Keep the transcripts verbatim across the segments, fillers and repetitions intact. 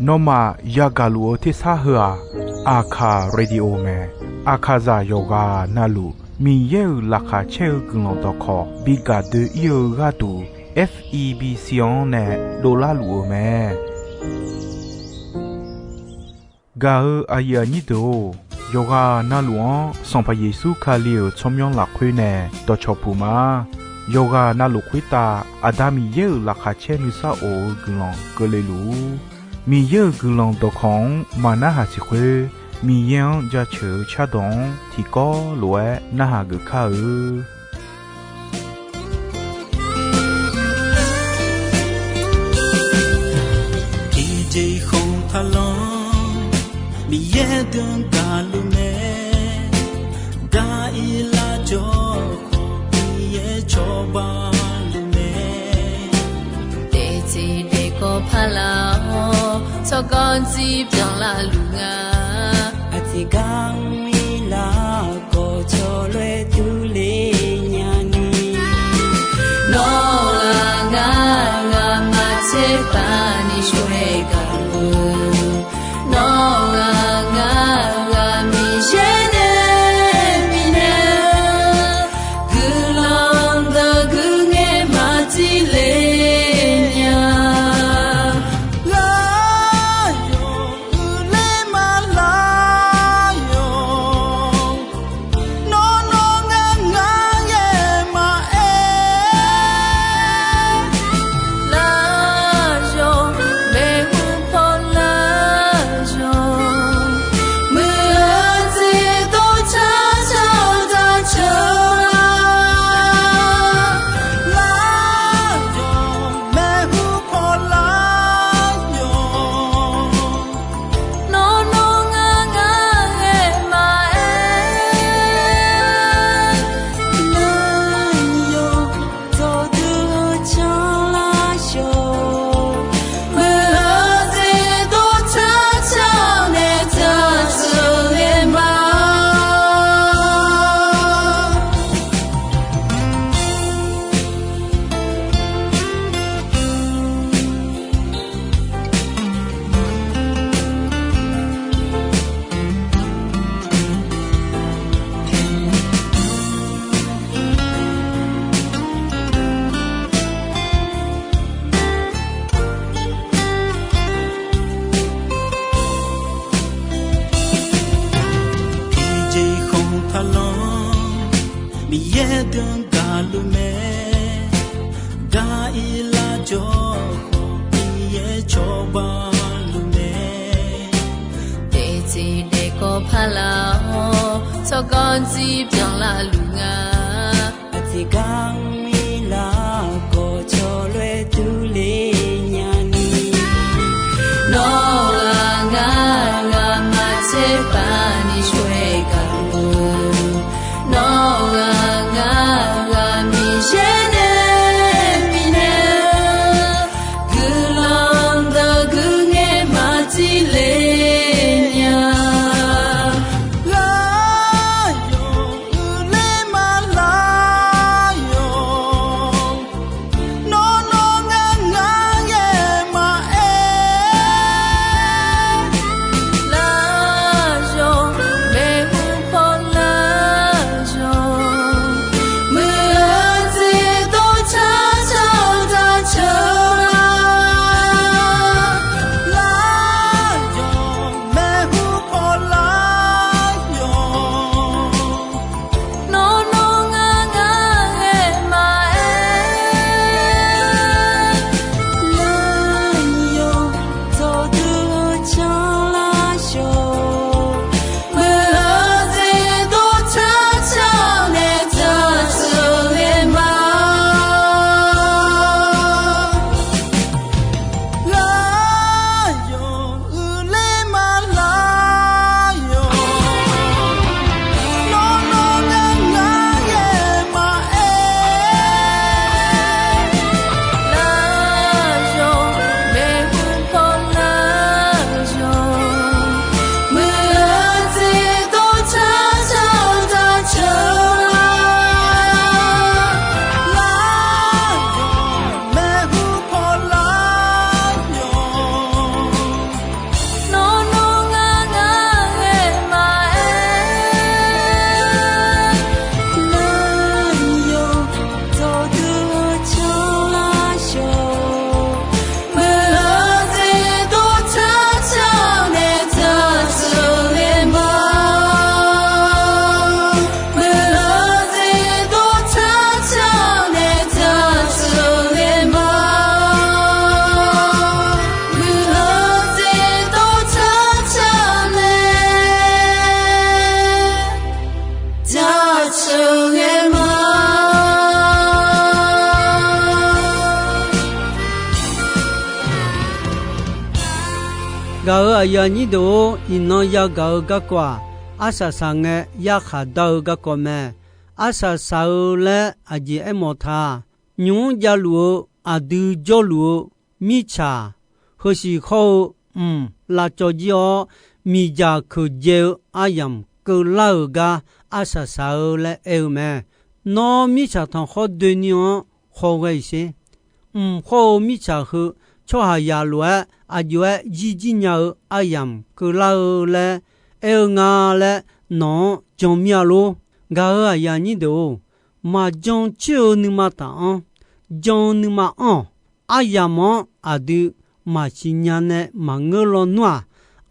Nawmaf yagaq luf-eu tersar heu-aq, Aqkaq Radio mae. Aqkaqzaq yawqghaq navluf Miqyaer-euq laqkhaq caer-eu guiqlanq dawqkawq bi gaq doe-ir-eu gharduq, F E B C-anr nae dovlar luf-eu mae. Gaq-eu aqyuif aqnyir deuq-or, yawqghaq navluf-anr Sanqpaq Yeqsur Kali-euq tsawrmyanr lafkhoer nae dawqcawq puq ma. Yawqghaq navluf khoertav Aqda Miqyaer-euq laqkhaq caer nuisar of-eu guiqlanq keuvle luf-ur. Miqyaer-euq guiqlanq dawqkawq-anr maqnarhaq siq khoer, Miqyaer-anr jaceuq-eu cardawq-anr tiqkawv lof-aer narhaq geuf kar-eu. Tiqjeq khanq taqlanr, Miqyaer dm gaqluf mae. Daq-ir lar jawr khawf, Miqyaer cawba luf mae. Daeftsiq daefkawv paqlar-awr, tsawrganr dzir byanlar luf nga. Aqtiqgar mr-ir lar khawf, cawloer durler nyani. Nawr-aq ngar, ngamaf tserpav ni coer gaq-eu. Nawr-aq ngar, ngamaf Miqyaer nae bifnaeq-eu guiqlanq deuq guiqngaer maqdir le nya. Lar yawq uiqler ma lar yawq. Nawr nawr ngar ngar ghae maqaer. Lar yawq, maeqhu paw lar yawq. Muiq-eu jeq dov car car-eu daq ceuq. Lar yawq, maeqhu paw lar yawq. Nawr nawr ngar ngar ghae maqaer. Lar yawq, dawqdui-eu canlar yawq. Muiq-eu jeq dov car car-eu nae daqceuq ghae ma. Tiqjeq khanq taqlanr, Miqyaer dm gaqluf mae. Daq-ir lar jawr khawf, Miqyaer cawba luf mae. Daeftsiq daefkawv paqlar-awr, tsawrganr dzir byanlar luf nga. Aqtiqgar mr-ir lar khawf, cawloer durler nyani. Nawr-aq ngar, ngamaf tserpav ni coer gaq-eu. Nawr-aq ngar, ngamaf Miqyaer nae bifnaeq-eu guiqlanq deuq guiqngaer maqdir le nya. Lar yawq uiqler ma lar yawq. Gaq-euq aqyuif aqnyir deuq-or, iqnan yagaq-eu garkawv-aq, arsaq saq ngae yarkhaq dar-eu garkawv mae. Arsaq saq-eu laer aqjeq aermawf ta. Nymq-mr javluf-eu aqdui jawrluf-eu mirtsaq, heusiq hawr-eu mq lavcawv jir-awr, miqdzaq keuqdzae-eu aryamq keuvlar-euq gar arsaq saq-eu laer aer-eu mae. Nawr mirtsaq tanqkhawr doeni-anr khawghae-iq sher. Mq khawr-eu mirtsaq heu tsawrhaqzaq lof-aer aqjox-aer jirjir nya-eu aryamq keuvlar-eu laer aer-eu nga laer nawq-anr jan mir-a lor. Gaq-euq aqyuif aqnyir deuq-or, maqjan coer-eu nuima taq-anr, jan-eu nuima anr-awq. Aryamq-anr aqdui maqsiq nya nae maqngeur lawnmr-aq,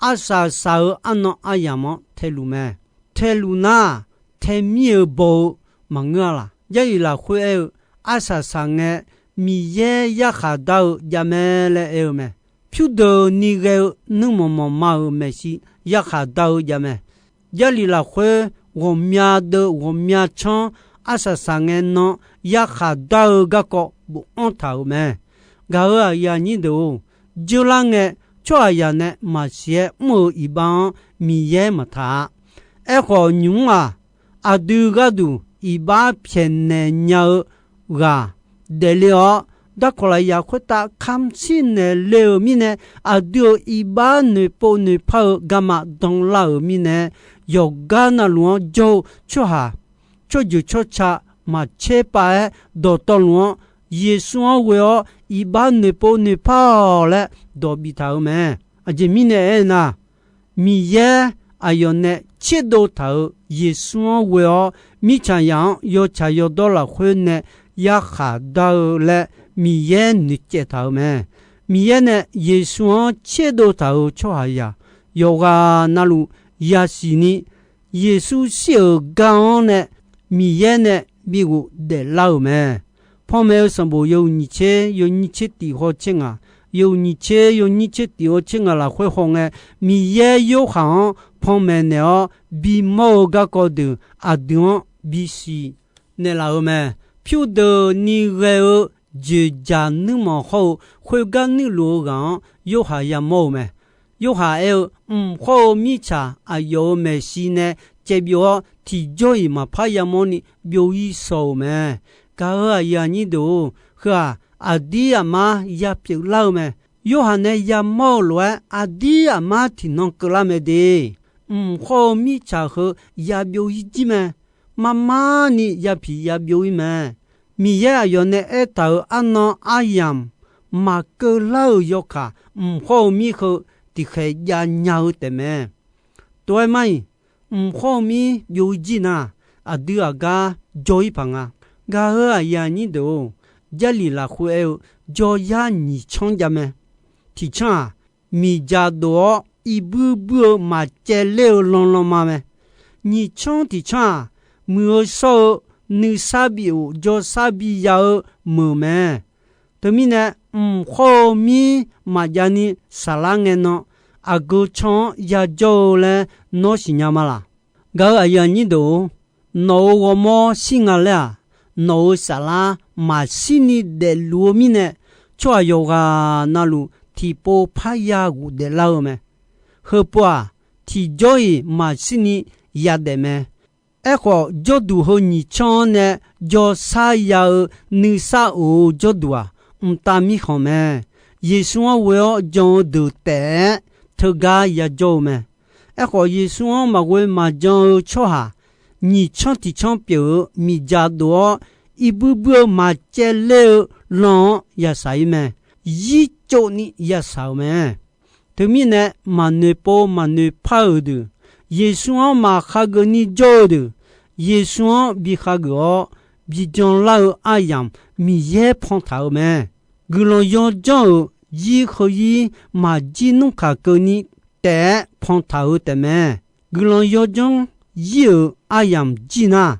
arsaq saq-eu arnan aryamq-anr taeluf mae. Taeluf nar-aq, taemir-eu baw-eu maqngeur-a laq. Jarlif lafkhoer aer-eu, arsaq saq ngae Miqyaer yarkhaq dar-eu javmae laer aer-eu mae. Pyurdeuqni ghae-eu nuirmanq manqma-euq maeqshi yarkhaq dar-eu javmae. Jarlif lafkhoer ghawqmya deuv ghawqmya canr arsaq saq ngae nan yarkhaq dar-eu garkawv bofanr taq-euq mae. Gaq-euq aqyuif aqnyir deuq-or, dzeurlar ngae tsawrhaqzaq nae maqsiq-aer mr-eu iqbax-anr Miqyaer maqtaq-a. Aerkhawf, nymq-mr-aq, aqdui gharduq iqbax pyaeqnaeq nya-eu ghaq daefle-awr, darkawq lafyaq khoertav kamq shir naeq le-euq mirnae, aqdui-euq iqbax noeqpov noeqpar-eu garma danlar-euq mirnae, yawqgar navluf-anr jawr-eu tsawrhaq tsawrjeuq tsawrca maqtser pav-aer dawqtawvluf-anr Yeqsur-anr ghoe-awr iqbax noeqpov noeqpar-awq laer dawq biftaq-euq mae. Aqjeq mirnae aernar, Miqyaer aqyawf nae tserdov taq-euq Yeqsur-anr ghoe-awr, mirtsaqzaq-anr yawtsaq yawdawr lafkhoer nae yarkhaq dar-eu laer Miqyaer noeqcaev taq-euq mae. Miqyaer nae Yeqsur-anr tserdov taq-euq tsawrhaqzaq yawqghaq navluf yasiq ni, Yeqsur shir-euq gar-anr nae Miqyaer nae bighof daeflar-euq mae. Panmaeq-eu sanqbof yawhuiq nyiq tser yawnyir tser tif haw tser ngaq, yawhuiq nyiq tser yawnyir tser tif haw tser ngaq lafkhoer hawngae, Miqyaer Yorhaq-anr panmaeq naeq-awr bimawr-eu garkawv deuq aqdui-anr bisiq naeqlaf-euq mae. Pyurdeuqni ghae-eu dzoeqdzaq nuirmanq hawr-eu khoergar nuirluf-eu ghaq-anr Yorhaq yamawr-eu mae. Yorhaq aer-eu, mq khawr-eu mirtsaq aqyawf-euq maeqshi nae caevbyov-awr, tiqjawr-iq maqpar yamawrni byov-ir shaw-euq mae. Gaq-euq aqyuif aqnyir deuq-or, heu-aq, aqdir aqmar yapyeuf lar-eu mae. Yorhaq nae yamawr-eu lof-aer, aqdir aqmar tiqnan keuvlar mae de. Mq khawr-eu mirtsaq heu yabyov-ir jir mae. Marmarni yapiq yabyov-ir mae. Miqyaer aqyawf nae aertaq-euq arnan aryamq maqkeuv lar-euq yawkaq, mq khawr-eu mir heu tiqkhaeq jav nya-eu taefmae. Tov-aer mar-iq, mq khawr-eu mir byov-ir jir nar, aqdui aqgar jawr-ir paq nga. Gaq-euq aqyuif aqnyir deuq-or, Jarlif lafkhoer aer-eu, jawryar nyiq tsanr jav mae. Tiq tsanr-aq, miqdzaq dof-awr irbuir buir-eu maqcaevler-eu lanlan ma mae. Nyiq tsanr tiq tsanr-aq, muiq-eu shawr-eu nuisar bif of jawrsar biya-eu meuq mae. Teumirnae, mq khawr-eu mir maqjav ni saflar ngae nan, aqgeu tsanr-anr yajawr-eu laer nawr siqnya ma laq? Gaq-euq aqyuif aqnyir deuq-or, nawq-euq ghawrmawr shir nga laer-aq, nawq-euq saflar maqshir ni daefluf-eu mirnae, tsawrhaq yawqghaq navluf tiqpov parya ghofdaef lar-eu mae. Heupov-aq, tiqjawr-iq maqshir ni yadaef mae. Aerkhawf, jawrduq heu nyiq tsanr-anr nae jawrsar ya-eu nuisar of-eu jawrduq-aq, mqtav mirkhanq mae. Yeqsur-anr ghoe-awr jan-eu deuq taef-aer teugar yajawr-eu mae. Aerkhawf, Yeqsur-anr maqghoe maqjan-eu tsawrhaq nyiq tsanr tiq tsanr pyeuf-eu miqdzaq dof-awr irbuir buir-eu maqcaevler-eu lan-anr yasaq-ir mae. Yircovni yasaq-euq mae. Teumirnae, maqnoeq pov maqnoeq par-euq deuq, Yeqsur-anr maqkhageuf ni jawr-eu deuq, Yeqsur-anr bi khageuf-awr, bi janlar-eu aryamq Miqyaer pantaq-euq mae. Guiqlanq yawdzanr-euq zir heu zir maqjir nmr kaq keuvni taef-aer pantaq-eu taefmae. Guiqlanq yawdzanr zir-euq aryamq jir nar,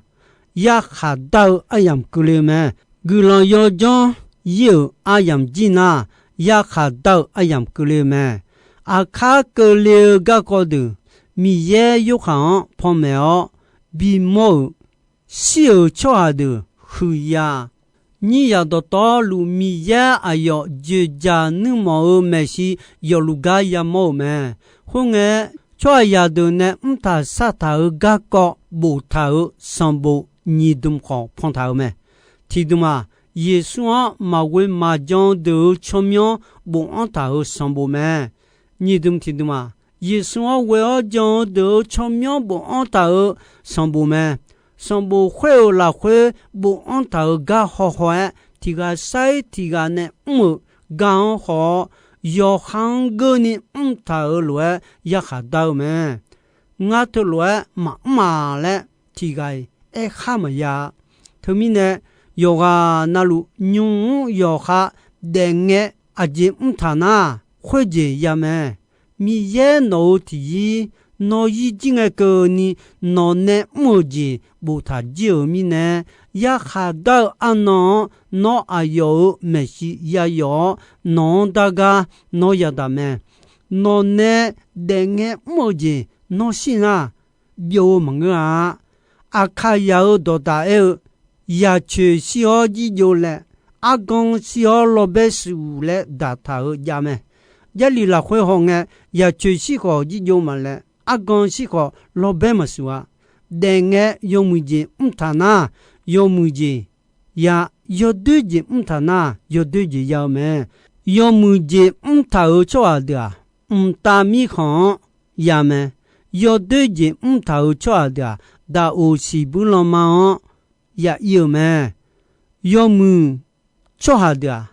yarkhaq dar-eu aryamq keuvle-eu mae. Guiqlanq yawdzanr zir-euq aryamq jir nar, yarkhaq dar-eu aryamq keuvle-eu mae. Aqkar keuvle-eu garkawv deuq, Miqyaer Yorhaq-anr panmaeq-awr bimawr-euq, shir-euq tsawrhaq deuq huiqya-a. Nyirzaq dawqtawvluf Miqyaer aqyawf dzoeqdzaq nuirmanq-euq maeqshi yawfluf gar yamawr-euq mae. Khoerngae, tsawrhaqzaq deuq nae mrtaq sartaq-euq garkawv boftaq-euq sanqbof nyiq dmq khawf pantaq-euq mae. Tiqdmq-aq, Yeqsur-anr maqghoe maqjan-eu deuq-euq tsawrmyanr bofanr taq-euq sanqbof mae. Nyiq dmq tiqdmq-aq, Yeqsur-anr ghoe-awr jan-eu deuq-euq tsawrmyanr bofanr taq-euq sanqbof mae. Sanqbof khoer-euq lafkhoer bofanr taq-euq gar hawhaw-aer, tiq ghaq sar-ir tiq ghaq nae mr-euq gar-anr haw-awr, yawqha-anr geurni mrtaq-euq lof-aer yarkhaq dar-eu mae. Ngar teulof-aer maqmr-aq laer tiq ghaq-iq aerkhar maqya-a. Teumirnae, yawqghaq navluf nymq-mr yawqha daefngae aqjeq mrtaq nar, khoerjeq ya mae. Miqyaer nawq-euq tiqzir nawr zir jir ngae keuvni, nawq nae mr-euq jeq boftaq jir-euq mirnae, yarkhaq dar-eu arnan-anr nawr aqyawf-euq maeqshi yayawf-awr, nawq-anr dar gar nawr yadaq mae. Nawq nae daefngae mr-eu jeq nawr shir nar, byov-eu maqngeur-a. Aqkaqzaq-euq dawqdaq aer-eu, yaqcoeq shir-awr jirjov laer, argan shir-awr lawrbaer shuq laer daqtaq-euq jav mae. Jarlif lafkhoer hawngae, yaqcoeq shir khawf jirjov maqlae, argan shir khawf lawrbaer maqshuq-a. Daefngae yawmuiq jeq mrtaq nar, yawmuiq jeq ya, yawdoer jeq mrtaq nar, yawdoer jeq ya-eu mae. Yawmuiq jeq mrtaq-euq tsawrhaq deuq-aq, mqtav mirkhanq-anr ya mae. Yawdoer jeq mrtaq-euq tsawrhaq deuq-aq, daqoq siqbuir lanma-anr ya ir-euq mae. Yawmuiq tsawrhaq deuq-aq,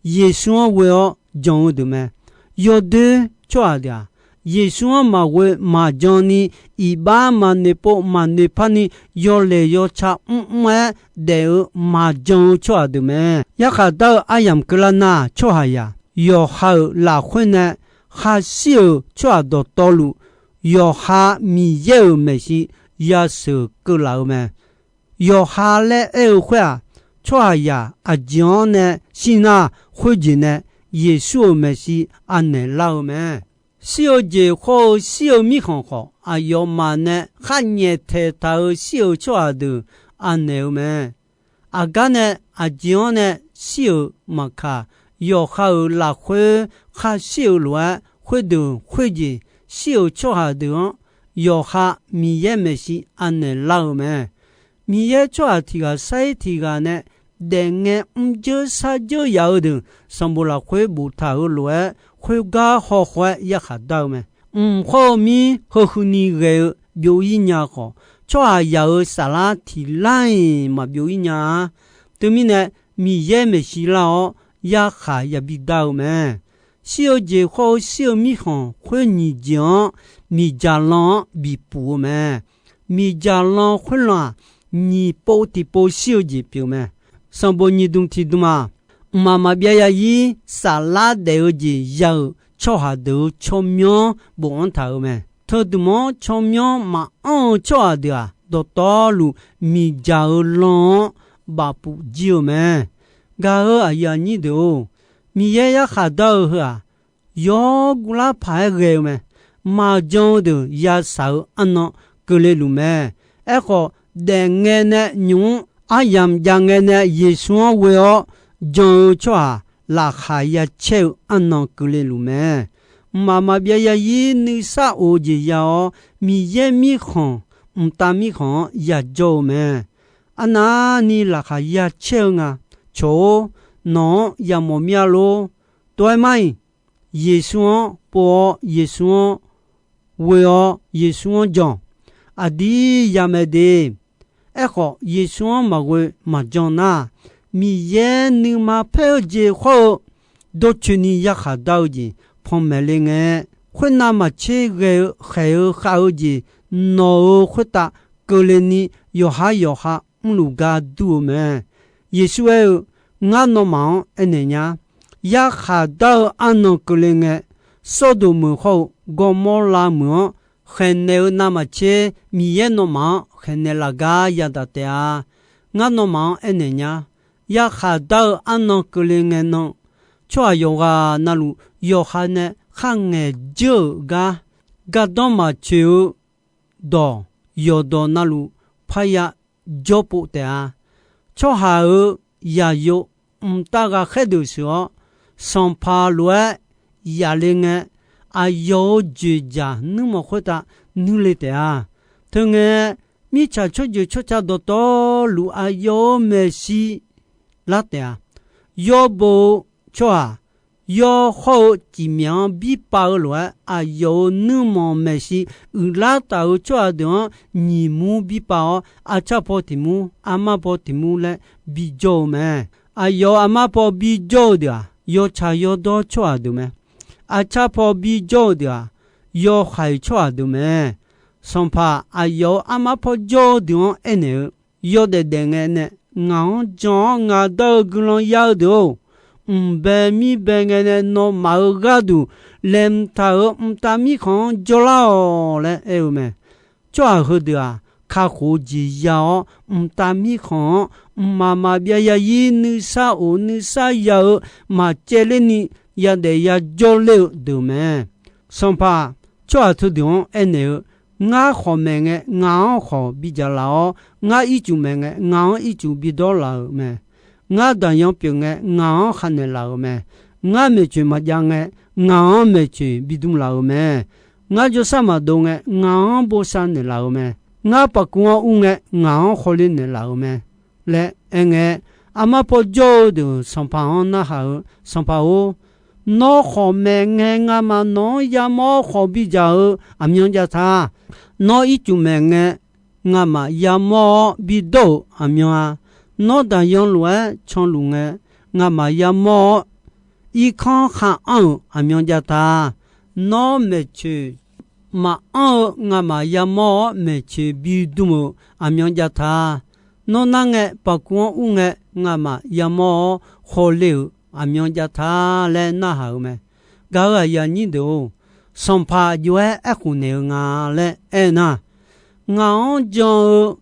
Yeqsur-anr ghoe-awr jan-eu deuq mae. Yawdoer tsawrhaq deuq-aq, Yeqsur-anr maqghoe maqjan ni, iqbax maqnoeq pov maqnoeq par ni, yawlaeq yawca mrmr-aer daef-eu maqjan-eu tsawrhaq deuq mae. Yarkhaq dar-eu aryamq keuvlar nar, tsawrhaqzaq yawqha-euq lafkhoer nae khaqshir-euq tsawrhaq dawqtawvluf, yawqha Miqyaer-euq maeqshi yasheuq keuvlaf-eu mae. Yawqha laer aer-eu khoer-aq, tsawrhaqzaq aqjeq-anr nae shir nar, khoerjeq nae Yeqsur-euq maeqshi anaeq lar-eu mae. Shir-eu jeq khawr-eu shir-eu mirkhanq khawf, aqyawfmaf nae khar nyaeftaeq taq-euq shir-euq tsawrhaq deuq anaeq-eu mae. Aqgar nae aqjeq-anr nae shir-euq maqkaq, yawqha-euq lafkhoer khar shir-euq lof-aer, khoerdeuq khoerjeq shir-euq tsawrhaq deuq-anr, yawqha Miqyaer maeqshi anaeq lar-eu mae. Miqyaer tsawrhaq tiq ghaq sar-ir tiq ghaq nae daefngae mrjeur sarjeur yaf-eu deuq sanqbof lafkhoer boftaq-euq lof-aer, khoergar hawhaw-aer yarkhaq dar-eu mae. Mq khawr-eu mir heuhuini ghae-eu byov-ir nya khawf, tsawrhaqzaq-euq saflar tiq lar-iq maqbyov-ir nya-a. Teumirnae, Miqyaer maeqshi lar-awr yarkhaq yabi dar-eu mae. Shir-eu jeq khawr-eu shir-eu mirkhanq khoer nyiq jeq-anr miqdzaq lan-anr bipuf-eu mae. Miqdzaq lan khoerlan-aq, nyiq pov tiqpov shir-eu jeq pyeuf mae. Sanqbof nyiq dmq tiq dmq-aq, mqmaq maqbyav yazir saflar daef-eu jeq ya-euq tsawrhaq deuq-euq tsawrmyanr bofanr taq-euq mae. Teudmq-anr tsawrmyanr maqanr-eu tsawrhaq deuq-aq, dawqtawvluf miqdzaq-eu lan-anr bafpuf jir-eu mae. Gaq-eu aqyuif aqnyir deuq-or, Miqyaer yarkhaq dar-eu heu-aq, yawr guvlar paq-aer ghae-eu mae. Maqjan-eu deuq yashaq-eu arnan keuvle luf mae. Aerkhawf, daefngae nae nymq-mr aryamq jav ngae nae Yeqsur-anr ghoe-awr jan-eu tsawrhaq laqkhaq ya caer-eu arnan keuvle luf mae. Mqmaq maqbyav yazir nuisar of-eu jeq ya-awr, Miqyaer mirkhanq, mqtav mirkhanq-anr yajawr-eu mae. Arnavni laqkhaq ya caer-eu nga. Cawq-or, nawq-anr yamawf mir-a lor. Tov-aer mar-iq, Yeqsur-anr pov-awr, Yeqsur-anr ghoe-awr, Yeqsur-anr jan. Aqdir yamaeq de. Aerkhawf, Yeqsur-anr maqghoe maqjan nar, Miqyaer nuima paer-eu jeq khawr-eu dawrcoeni yarkhaq dar-eu jeq panmaeq le ngae, khoernav maqtser ghae-eu khaeq-eu khav-eu jeq nawq-euq khoertav keuvle ni yawqhar yawqha mrluf gar dur-eu mae. Yeqsur aer-eu, Ngar nawmaf-anr aernaeq nya, yarkhaq dar-eu arnan keuvle ngae, Sawrdoq meuq khawr-eu Gawrmawrlav meuq-anr khaeqnaeq-eu navmaqtser Miqyaer nawmaf-anr khaeqnaeq laf gar yadaq taef-a. Ngar nawmaf-anr aernaeq nya, yarkhaq dar-eu arnan keuvle ngae nan, tsawrhaq yawqghaq navluf yawqha nae kharngaeq dzeur-euq gar, gardanr maqtsoeq-eu dawq yawqdawq navluf parya jawrpov taef-a. Tsawrhaq-euq yaqyo mqtav ghaqkhaer deuq sheuq-awr, sanqpaq lof-aer yaqle ngae, aqyawf-euq joeqjaq nuirmanq khoertav nuirle taef-a. Teungae, mirtsaq tsawrjeuq tsawrca dawqtawvluf aqyawf-euq maeqshi lar taef-a. Yawbo-eu tsawrhaq, yawhawr-eu cifmyaq-anr birpav-eu lof-aer, aqyawf-euq nuirmanq maeqshi uiqlar taf-eu tsawrhaq deuq-anr nyiq mur birpav-awr, arcar paw tiq mur, armar paw tiq mur laer bijawr-eu mae. Aqyawf-euq armar paw bijawr-eu deuq-aq, yawtsaq yawdawr tsawrhaq deuq mae. Arcar paw bijawr-eu deuq-aq, yawhaiq tsawrhaq deuq mae. Sanqpaq aqyawf-euq armar paw jawr-eu deuq-anr aernaeq-eu, Yawdaef daef ngae nae ngaq-anr jan-awr ngaq dar-eu guiqlanq ya-eu deuq-or, mqbae mirbae ngae nae nawmaf-euq gharduq laeqhmq taq-euq mqtav mirkhanq-anr jawrlar-awq laer aer-eu mae. Tsawrhaq heudeuq-aq, kakhof-eu jeq ya-awr, mqtav mirkhanq-anr mqmaq maqbyav ya-ir nuisar of nuisar ya-eu maqcaevler ni yadaef yajawr ler-eu deuq mae. Sanqpaq tsawrhaq teudeuq-anr aernaeq-eu, Ngar khawf maeq ngae, ngaq-anr khawf bidzaq laf-awr, ngar ircuf maeq ngae, ngaq-anr ircuf bidawr laf-euq mae. Ngar daqyan pyeuf ngae, ngaq-anr khar naeqlaf-euq mae. Ngar maeqtsoeq maqjav ngae, ngaq-anr maeqtsoeq bidm laf-euq mae. Ngar jawrsar maqdov ngae, ngaq-anr bosav naeqlaf-euq mae. Ngar paqkuv-anr ur ngae, ngaq-anr khawle naeqlaf-euq mae laer aer ngae, armar paw jawr-eu deuq sanqpaq-anr narhaq-eu, Sanqpaq-or, nawr khawf maeq ngae ngamaf nawq-anr yamawr-awr khawf bidzaq-eu aqmyan jav ta. Nawr ircuf maeq ngae, ngamaf yamawr-awr bidawr-euq aqmyan-a. Nawr daqyan lof-aer canluf ngae, ngamaf yamawr-awr irkanr khar anr-euq aqmyan jav ta. Nawr maeqtsoeq maqanr-eu ngamaf yamawr-awr maeqtsoeq bidm-euq aqmyan jav ta. Nawr nar ngae, paqkuv-anr ur ngae, ngamaf yamawr-awr khawle-euq aqmyan jav ta laer narhaq-eu mae. Gaq-euq aqyuif aqnyir deuq-or, sanqpaq aqjox-aer aerkhof naeq-eu nga laer aernar, ngaq-anr jan-eu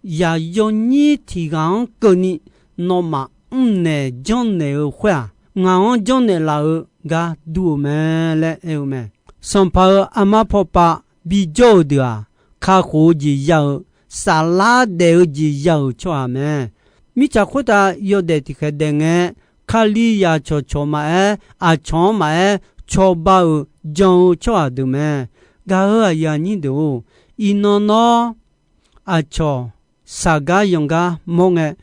yaqyawnyir tiq ghaq-anr keuvni nawmaf mrnaeq janrnaeq-eu khoer-aq, ngaq-anr janrnaeq laf-eu gar dur-eu mae laer aer-eu mae. Sanqpaq-euq armar pawpav bijawr-eu deuq-aq, kakhof-eu jeq ya-euq, saflar daef-eu jeq ya-euq tsawrhaq mae. Mirtsaq khoertav yawdaef tiqkhaeq daef ngae, Kalizaq cawqcawq maqaer, aqcawq-anr maqaer, cawba-euq jan-eu tsawrhaq deuq mae. Gaq-euq aqyuif aqnyir deuq-or, iqnan nawr aqcawq saqgar yanqgar mawr ngae,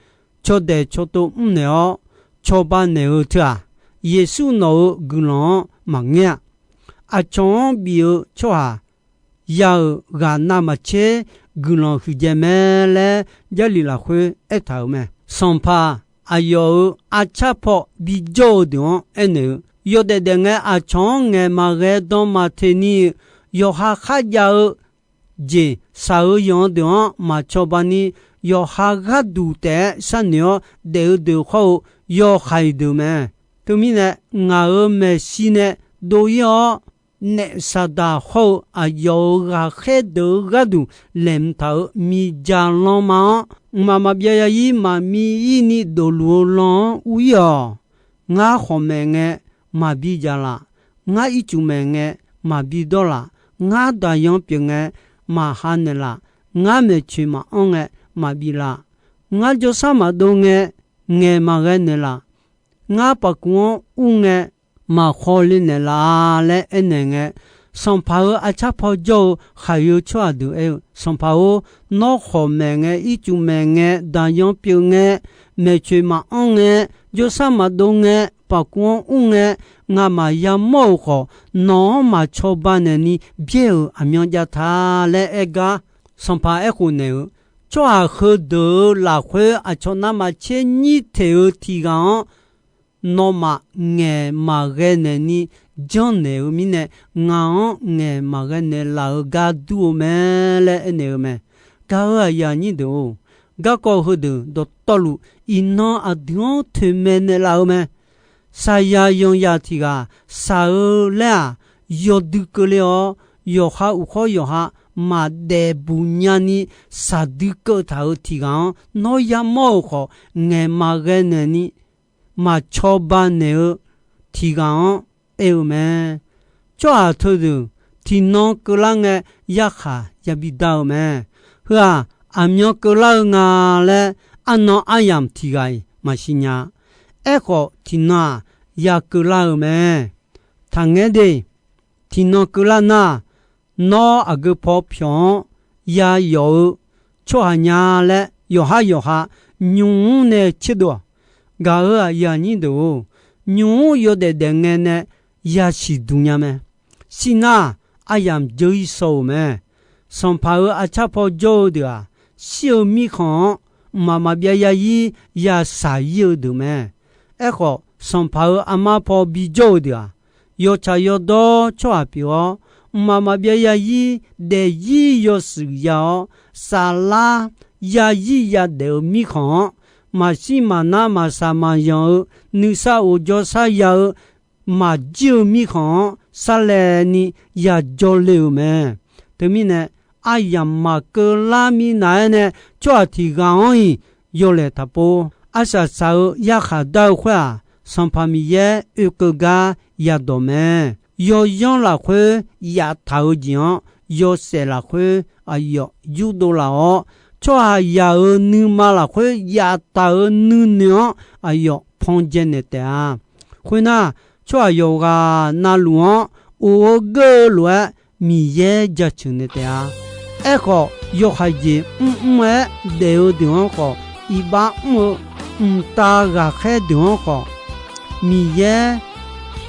cawdaeq cawtov mrnaeq-awr cawba naeq-eu teu-aq, Yeqsur nawq-euq guiqlanq-anr maqngeur-a. Aqcawq-anr bif-eu tsawrhaq ya-euq ghaq navmaqtser guiqlanq huiqdzae mae laer Jarlif lafkhoer aertaq-euq mae. Sanqpaq aqyawf-euq arcar paw bijawr-eu deuq-anr aernaeq-eu, yawdaef daef ngae aqcawq-anr ngaeq maqghae dan maqteq ni-eu, yawqha kharjav-eu jeq shaq-eu yanq-eu deuq-anr maqcawba ni, yawqha gharduq taef-aer sharnoeq-awr daef-eu deuq khawr-eu yawhaiq deuq mae. Teumirnae, ngaq-euq maeqshi nae dov-ir-awr, naef Saqdaq hawr-eu aqyawf-euq ghaqkhaer deuq-euq gharduq laeqhmq taq-euq miqdzaq lanma-anr, mqmaq maqbyav ya-ir maqmi-ir ni dofluf-eu lan-anr ur-ir-awq. Ngar khawf maeq ngae maqbi dzaq laf. Ngar ircuf maeq ngae maqbi dawr laf. Ngar daqyan pyeuf ngae maqha naeqlaf. Ngar maeqtsoeq maqanr ngae maqbif laf. Ngar jawrsar maqdov ngae ngaeq maqghae naeqlaf. Ngar paqkuv-anr ur ngae maqkhawle naeqlaf-a laer aernaeq ngae, sanqpaq-euq arcar paw jawr-eu khaqyoe tsawrhaq deuq aer-eu, Sanqpaq-or, nawr khawf maeq ngae, ircuf maeq ngae, daqyan pyeuf ngae, maeqtsoeq maqanr ngae, jawrsar maqdov ngae, paqkuv-anr ur ngae, ngamaf yamawr-euq khawf, nawq-anr maqcawba naeqni byaer-euq aqmyan jav ta laer aer gar, sanqpaq aerkhof naeq-eu, tsawrhaq heudeuq-euq lafkhoer aqcawq navmaqtser nyir teq-eu tiq ghaq-anr, nawmaf ngaeq maqghae naeqni janrnaeq-eu mirnae, ngaq-anr ngaeq maqghae naeqlaf-eu gar dur-eu mae laer aernaeq-eu mae. Gaq-euq aqyuif aqnyir deuq-or, garkawv heudeuq dawqtawvluf, iqnan aqdui-anr toeqmaeq naeqlaf-eu mae. Saqyaq yanqyaq tiq ghaq shaq-eu laer-aq, yawdui keuvle-awr, yawqha uqkhawr yawqha maqdaef buq nyani shaqdui keuv taq-euq tiq ghaq-anr nawr yamawr-euq khawf, ngaeq maqghae naeqni maqcawba naeq-eu tiq ghaq-anr aer-eu mae. Tsawrhaq teudeuq tiqnan keuvlar ngae, yarkhaq yabi dar-eu mae. Heu-aq, aqmyan keuvlar-eu nga laer arnan aryamq tiq ghaq-iq maqsiq nya. Aerkhawf, tiqnan-aq, ya keuvlar-euq mae. Taqngaer de. Tiqnan keuvlar nar, nawr aqgeu paw pyawq-anr yayawf-eu tsawrhaq nya laer, yawqhar yawqha nymq-mr nae tserdov-aq. Gaq-euq aqyuif aqnyir deuq-or, nymq-mr yawdaef daef ngae nae yasiq duq nya mae. Shir nar, aryamq dzeur-ir shaw-euq mae. Sanqpaq-euq arcar paw jawr-eu deuq-aq, shir-eu mirkhanq-anr mqmaq maqbyav yarzir ya shaq-ir-eu deuq mae. Aerkhawf, Sanqpaq-euq armar paw bijawr-eu deuq-aq, yawtsaq yawdawr tsawrhaq pyeuf-awr, mqmaq maqbyav yarzir daefzir yawshuif ya-awr, saflar yarzir yadaef-eu mirkhanq-anr, maqshir maqnar maqsaq maqzanq-eu, nuisar of jawrsar ya-eu, maqjir-eu mirkhanq-anr sarlaevni yajawr le-euq mae. Teumirnae, aryamq maqkeuvlar minav-aer nae tsawrhaq tiq ghaq-anr-iq yawlaeq taqpov. Arsaq saq-eu yarkhaq dar-eu khoer-aq, Sanqpaq Miqyaer oekeuv gar yadawq mae. Yawzanr lafkhoer yaftaq-eu jeq-anr yawshaef lafkhoer aqyawf yurdov laf-awr, tsawrhaqzaq-euq nuima lafkhoer yaftaq-euq nuinoeq-anr aqyawf pan dzaenaeq taef-a. Khoernar, tsawrhaq yawqghaq navluf-anr of-eu geur-eu lof-aer Miqyaer jaceuq naeq taef-a. Aerkhawf, yawhaiq jeq mrmr-aer daef-eu deuq-anr khawf, iqbax mr-eu mqtav ghaqkhaer deuq-anr khawf, Miqyaer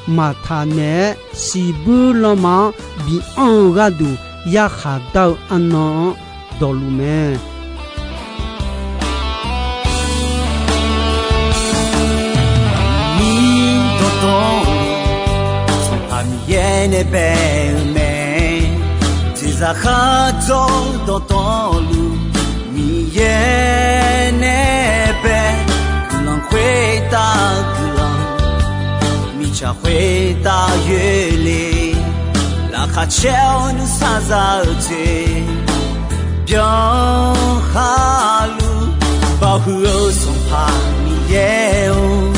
maqtaq naeq-aer siqbuir lanma-anr bianr-eu gharduq yarkhaq dar-eu arnan-anr dawqluf mae. Miqdawq dawq, Sanqpaq Miqyaer nae bae-eu mae. Jeqzaq khardzawr dawqtawvluf, Miqyaer nae bae. Guiqlanq khoertav guiqlanq, mirtsaq khoertav yoerle. Laqkhaq caer-awr nuisar za-eu jeq, byanlar luf. Bawhuiq-eu Sanqpaq Miqyaer-or,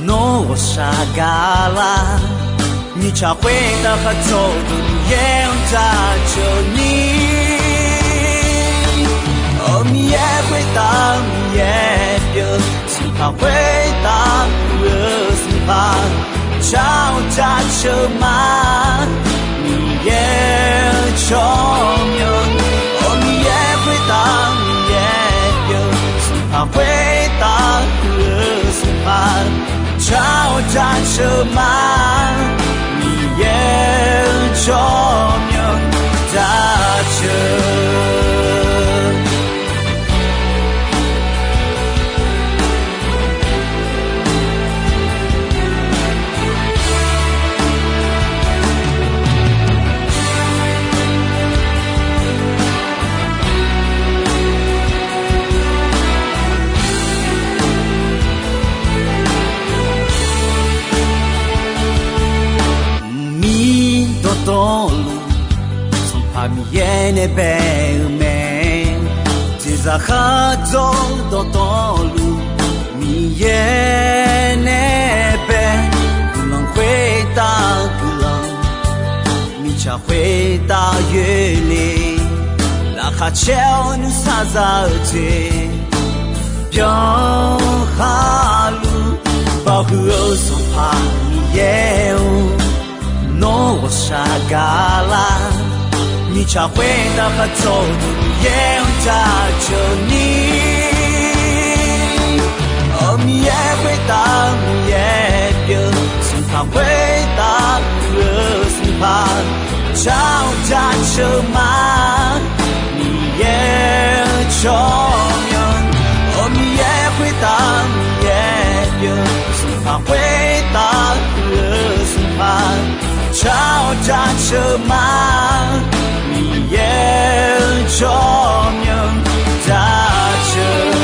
nawr ghawqshaq gaqlar. Mirtsaq khoertav khardzawr dawq Miqyaer-anr jaceuq ni. Awq, Miqyaer khoertav Miqyaer pyeuf, Sanqpaq khoertav puq-eu Sanqpaq, jar-awr jaceuq ma. Miqyaer-eu tsawrmyanr, awq, Miqyaer khoertav Miqyaer pyeuf, Sanqpaq khoertav puq-eu Sanqpaq, jar-awr jaceuq ma. Miqyaer-eu tsawrmyanr jaceuq. Miqdawq dawqluf, Sanqpaq Miqyaer nae bae-eu mae. Jeqzaq khardzawr dawqtawvluf, Miqyaer nae bae. Guiqlanq khoertav guiqlanq, mirtsaq khoertav yoerle. Laqkhaq caer-awr nuisar za-eu jeq, byanlar luf. Bawhuiq-eu Sanqpaq Miqyaer-or, nawr ghawqshaq gaqlar. Mirtsaq khoertav khardzawr dawq Miqyaer-anr jaceuq ni. Awq, Miqyaer khoertav Miqyaer pyeuf, Sanqpaq khoertav puq-eu Sanqpaq, jar-awr jaceuq ma. Miqyaer-eu tsawrmyanr, awq, Miqyaer khoertav Miqyaer pyeuf, Sanqpaq khoertav puq-eu Sanqpaq, jar-awr jaceuq ma. Miqyaer-eu tsawrmyanr jaceuq.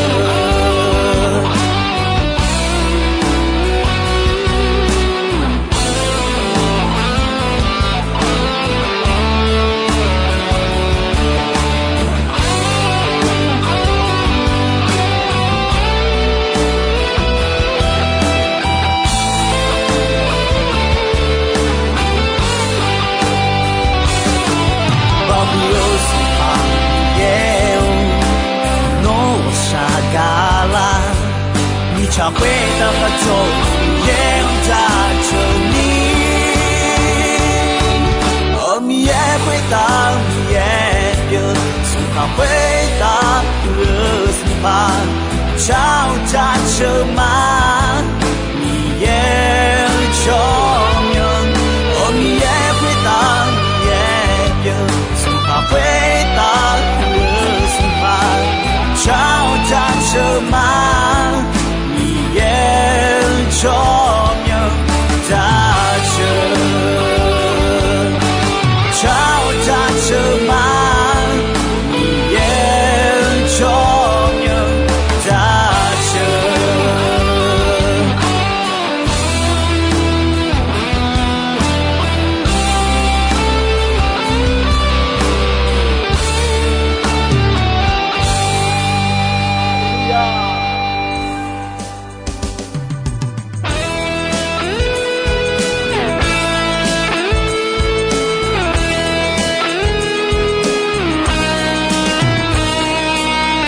Bawhuiq-eu Sanqpaq Miqyaer Khoertav khar cawq Miqyaer-anr jaceuq ni, Miqyaer khoertav Miqyaer pyeuf, Sanqpaq khoertav uiq-eu Sanqpaq, car-awr jaceuq ma, Miqyaer-eu tsawrmyanr. Miqyaer khoertav Miqyaer pyeuf, Sanqpaq khoertav uiq-eu Sanqpaq, car-awr jaceuq ma, Miqyaer-eu tsawrmyanr jaceuq, car-awr jaceuq ma, Miqyaer-eu tsawrmyanr jaceuq.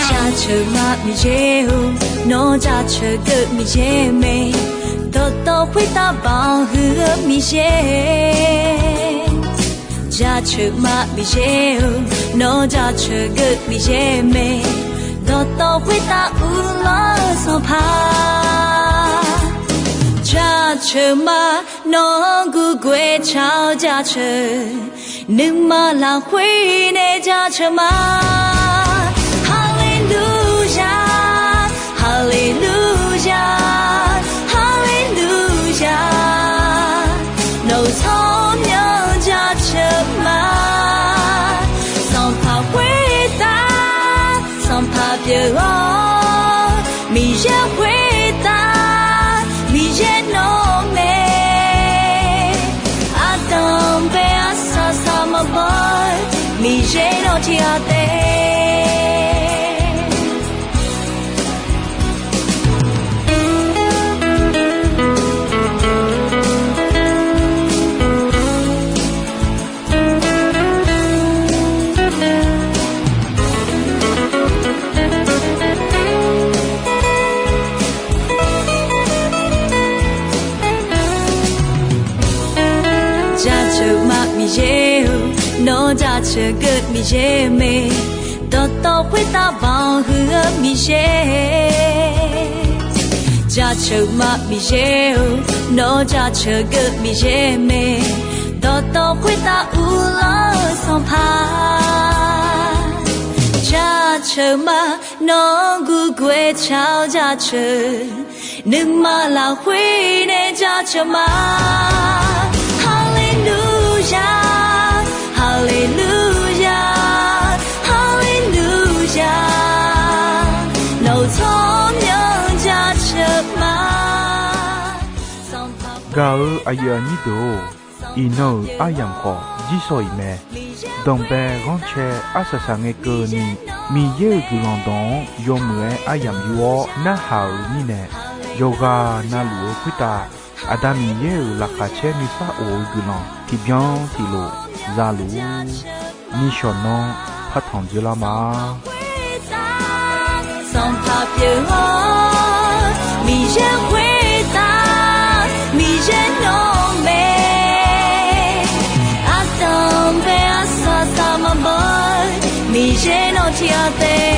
Jaceuq ma Miqyaer-or, nawr jaceuq geuv Miqyaer mae, dawqtawv khoertav banq huiq-eu Miqyaer. Jaceuq ma Miqyaer-or, nawr jaceuq geuv Miqyaer mae, dawqtawv khoertav uvlanr-eu Sanqpaq. Jaceuq ma, nawq-anr gurgoer car-awr jaceuq, nuima lafkhoer nae jaceuq ma. Haleluya, haleluya, haleluya. Nawq-euq tsawrmyanr jaceuq ma. Sanqpaq khoertav Sanqpaq pyeuf-awr, Miqyaer khoertav Miqyaer nawr mae. Ardanq bae arsaq saq maqbaw-eu Miqyaer nawr tiq ghaq taef. Jaceuq ma Miqyaer-or, nawr jaceuq geuv Miqyaer mae, dawqtawv khoertav banq huiq-eu Miqyaer. Jaceuq ma Miqyaer-or, nawr jaceuq geuv Miqyaer mae, dawqtawv khoertav uvlanr-eu Sanqpaq. Jaceuq ma, nawq-anr gurgoer car-awr jaceuq, nuima lafkhoer nae jaceuq ma. Haleluya, haleluya, haleluya. Nawq-euq tsawrmyanr jaceuq ma. Gaq-eu aqyuif aqnyir deuq-or, iqnan-euq aryamq khawf jirsawq iq mae. Danqbae ghanrcae arsaq saq ngae keuvni, Miqyaer-euq guiqlanq dawq-anr yawmuiq-aer aryamq yur-awr narhaq-euq mirnae, yawqghaq navluf-eu khoertav Aqda Miqyaer-euq laqkhaq caer nuisar of-eu guiqlanq tiqbyan tiqlof za luf-ur. Nishawq nan partanq dzoerlar ma. Sanqpaq pyeuf-awr, Miqyaer khoertav Miqyaer nawr mae. Ardanq bae arsaq saq maqbaw-eu Miqyaer nawr tiq ghaq taef.